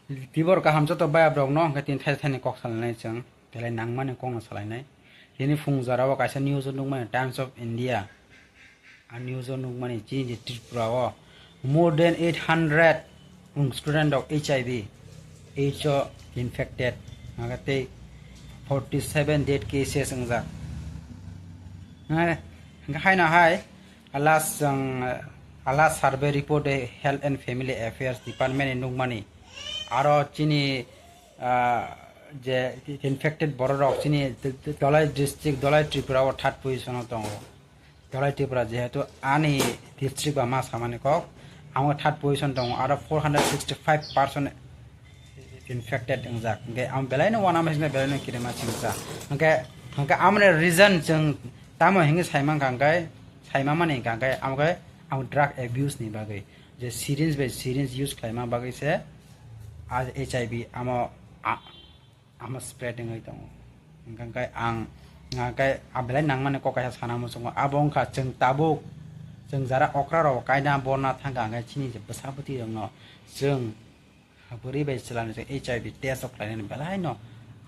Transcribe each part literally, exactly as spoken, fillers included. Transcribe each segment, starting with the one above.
Tibor kaham joto bayap rok no hwnkhe tini thai thani kok salainai chwng, belai nangmani kok no salainai. Tini phung jora o kaisa news o nukmani Times of India. A news o nukmani chini je Tripura o more than eight hundred student rok H I V, H o infected, hwnkhe tei forty seven dead cases wngjak. Hwnkhe haino hai a last chwng, a last survey report de Health and Family Affairs Department ni nukmani aro chini, ah, je infected borok rok chini Dhalai district, Dhalai Tripura o third position o tongo. Dhalai Tripura jehetu ani district ba ma samani kok, amo third position tongo, aro four hundred sixty five person infected wngjak. Hwnkhe ang belai no uanama singsa, belai no kirima singsa. Hwnkhe, hwnkhe amoni reason chwng tamo hwnwi saimang kha hwnkhe, saima mani hwnkhe, hwnkhe amo khe ang drug abuse ni bagwi, je syringe bai syringe use khlaima bagwi se a H I V amo a-, amo spread wngwi tongo. Hwnkhe ang, hwnkhe a belai nangmani kok kaisa sana muchungo. Abo wngkha chwng tabuk, chwng jara okra rok kaina borna thangkha, hwnkhe chini je bwsa bwtwi rokno chwng bwrwi bai chwla ni H I V test rok khlainani belai no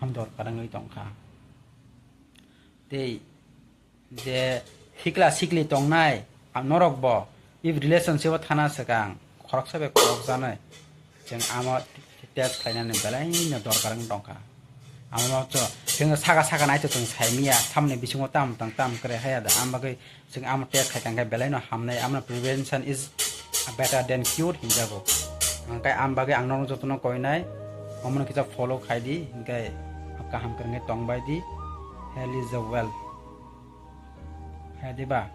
ham dorkar wngwi tongkha. Tei je sikla sikli tongnai, ang norok bo if relationship o thana swkang khoroksa bai khorokjanai chwng amo test khlainani belai no dorkar wng tongkha. Amo no chwng saka saka nai to chwng saimanya, samni bisingo tam tang tam kwrwi haya da, am bagwi chwng amo test khai tangkhe belai no hamnai, amo no prevention is better than cure hinjago. Hwnkhe am bagwi ang norok jotono koinai, omono kisa follow khai di, hwnkhe kaham kwrwngwi tongbai di, health is a wealth. Hai diba?